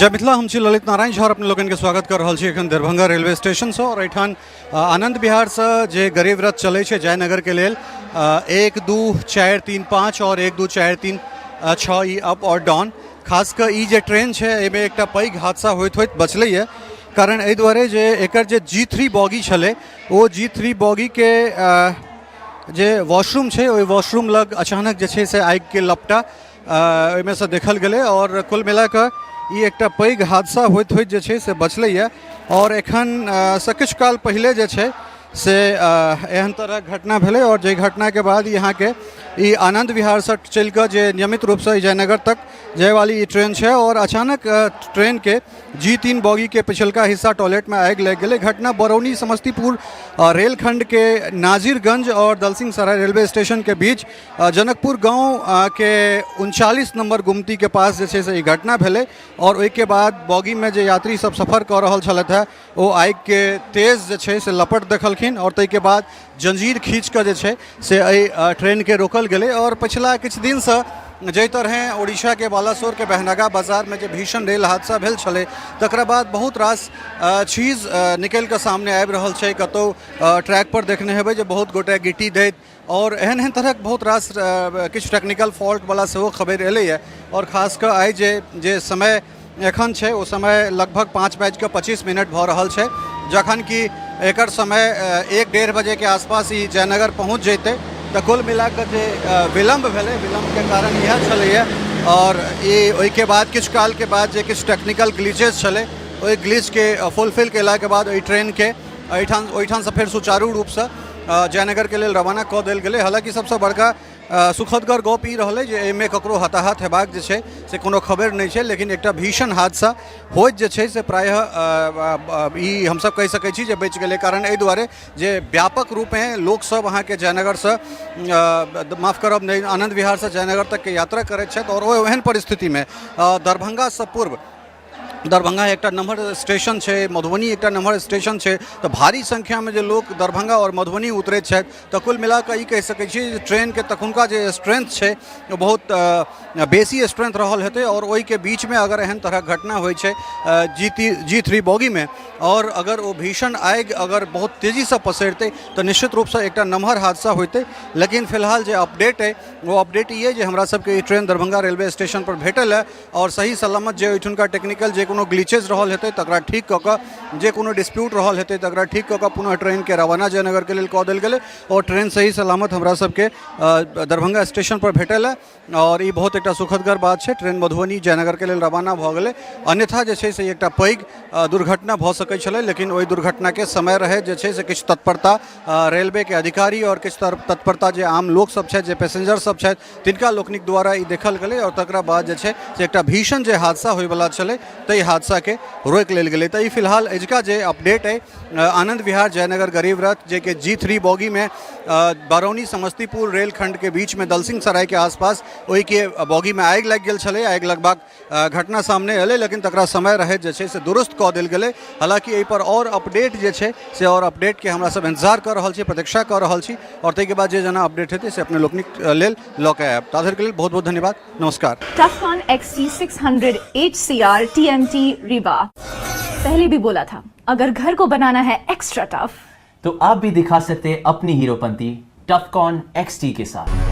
जय मिथिला। हम छी ललित नारायण झा और अपने लोगन के स्वागत कर रहल छी एखन दरभंगा रेलवे स्टेशन से। और एहिठाम आनंद विहार से जे गरीब रथ चलै छै जयनगर के लेल, 1 2 4 3 5 और 1 2 4 3 6 ई अप और डाउन, खास कऽ ई जे ट्रेन छै एहिमे एकटा पैघ हादसा होइत होइत बचलैए। कारण एहि दुआरे जे एकर जे जी3 बॉगी छलै, ओ जी3 बॉगीके जे वॉशरूम छै, ओहि वॉशरूम लग अचानक जे छै से आगिके लपटा ओहिमे से देखल गेलै और कुल मिलाकऽ ई एकटा पैघ हादसा होइत होइत जे छै से बचलैए। और एखन से किछु काल पहिले जे छै से एहन तरहक घटना भेलै और जाहि घटनाके बाद यहाँके ई आनन्द विहारसँ चलिकऽ जे नियमित रूपसँ जयनगर तक जायवाली ई ट्रेन छै और अचानक ट्रेनके जी3 बॉगीके पिछलका हिस्सा टॉयलेटमे आगि लागि गेलै। घटना बरौनी समस्तीपुर रेलखंडके नाजिरगंज और दलसिंह सराय रेलवे स्टेशनके बीच जनकपुर गाँव के 39 नंबर गुमतीके पास जे छै से ई घटना भेलै। और ओहिके बाद बॉगीमे जे यात्री सब सफर कऽ रहल छलथि हेँ, ओ आगिके तेज जे छै से लपट देखलखिन और ताहिके बाद जंजीर खींच कऽ जे छै से एहि ट्रेनके रोकल गेलै। और पछिला किछु दिनसँ जाहि तरहें उड़ीसाके बालासोरके बहनागा बाजारमे जे भीषण रेल हादसा भेल छलै, तकरा बाद बहुत रास चीज निकलि कऽ सामने आबि रहल छै। कतहु ट्रैक पर देखने हेबै जे बहुत गोटे गिट्टी दैत और एहन एहन तरहक बहुत रास किछु टेक्निकल फॉल्ट वाला सेहो खबरि एलैए। और खास कऽ आइ जे जे समय एखन छै, ओ समय लगभग 5:25 भऽ रहल छै, जखन कि एकर समय 1-1.5 बजेके आसपास ई जयनगर पहुँच जैतै। तऽ कुल मिलाकऽ जे विलम्ब भेलै, विलम्बके कारण इएह छलैए। और ई ओहिके बाद किछु कालके बाद जे किछु टेक्निकल ग्लिचेस छलै, ओहि ग्लिचके फुलफिल केलाके बाद ओहि ट्रेनके एहिठाम ओहिठामसँ फेर सुचारू रूपसँ जयनगरके लेल रवाना कऽ देल गेलै। हालाँकि सबसँ बड़का सुखदगर गप ई रहलै जे एहिमे ककरो हताहत हेबाक जे छै से कोनो खबरि नहि छै, लेकिन एकटा भीषण हादसा होइत जे छै से प्रायः ई हमसब कहि सकै छी जे बचि गेलै। कारण एहि दुआरे जे व्यापक रूपेँ लोकसब अहाँके जयनगरसँ, माफ करब, नहि, आनन्द विहारसँ जयनगर तकके यात्रा करैत छथि आओर ओ एहन परिस्थितिमे दरभङ्गासँ पूर्व, दरभंगा एकटा नम्हर स्टेशन छै, मधुबनी एकटा नम्हर स्टेशन छै, तऽ भारी संख्यामे जे लोक दरभंगा आओर मधुबनी उतरैत छथि, तऽ कुल मिलाकऽ ई कहि सकै छी जे ट्रेनके तखुनका जे स्ट्रेंथ छै, ओ बहुत बेसी स्ट्रेंथ रहल हेतै। आओर ओहिके बीचमे अगर एहन तरहक घटना होइ छै जी3 बॉगीमे आओर अगर ओ भीषण आगि अगर बहुत तेजीसँ पसरितै, तऽ निश्चित रूपसँ एकटा नम्हर हादसा होइतै। लेकिन फिलहाल जे अपडेट अइ, ओ अपडेट ई अइ जे हमरा सबके ई ट्रेन दरभंगा रेलवे स्टेशन पर भेटल है और सही सलामत जे ओहिठुनका टेक्निकल जे कोनो ग्लिचेज रहल हेतै, तकरा ठीक कऽ कऽ, जे कोनो डिस्प्यूट रहल हेतै, तकरा ठीक कऽ कऽ पुनः ट्रेनके रवाना जयनगरके लेल कऽ देल गेलै और ट्रेन सही सलामत हमरा सबके दरभंगा स्टेशन पर भेटल है और ई बहुत एकटा सुखदगर बात छै। ट्रेन मधुबनी जयनगरके लेल रवाना भऽ गेलै। अन्यथा जे छै से एकटा पैघ दुर्घटना भऽ सकै छलै, लेकिन ओहि दुर्घटनाके समय रहै जे छै से किछु तत्परता रेलवेके अधिकारी आओर किछु तत्परता जे आम लोकसब छथि, जे पैसेंजर सब छथि, तिनका लोकनिक द्वारा ई देखल गेलै आओर तकरा बाद जे छै से एकटा भीषण जे हादसा होइवला छलै, ताहि हादसाके रोकि लेल गेलै। तऽ ई फिलहाल अजुका जे अपडेट अइ, आनन्द विहार जयनगर गरीब रथ, जेकि जी3 बॉगीमे बरौनी समस्तीपुर रेलखंडके बीचमे दलसिंह सरायके आसपास ओहिके बॉगीमे आगि लागि गेल छलै। आगि लगबाक घटना सामने एलै, लेकिन तकरा समय रहैत जे छै से दुरुस्त कऽ देल गेलै। हालाँकि एहिपर आओर अपडेट जे छै से आओर अपडेटके हमरा सब इन्तजार कऽ रहल छी, प्रतीक्षा कऽ रहल छी आओर ताहिके बाद जे जेना अपडेट हेतै, से अपने लोकनिक लेल लऽ कऽ आयब। ताधरिके लेल बहुत बहुत धन्यवाद, नमस्कार। Tufcon XT600 HCR TMT Rebar। पहले भी बोला था, अगर घर को बनाना है एक्स्ट्रा टफ, तो आप भी दिखा सकते हैं अपनी हीरोपंती टफकॉन XT के साथ।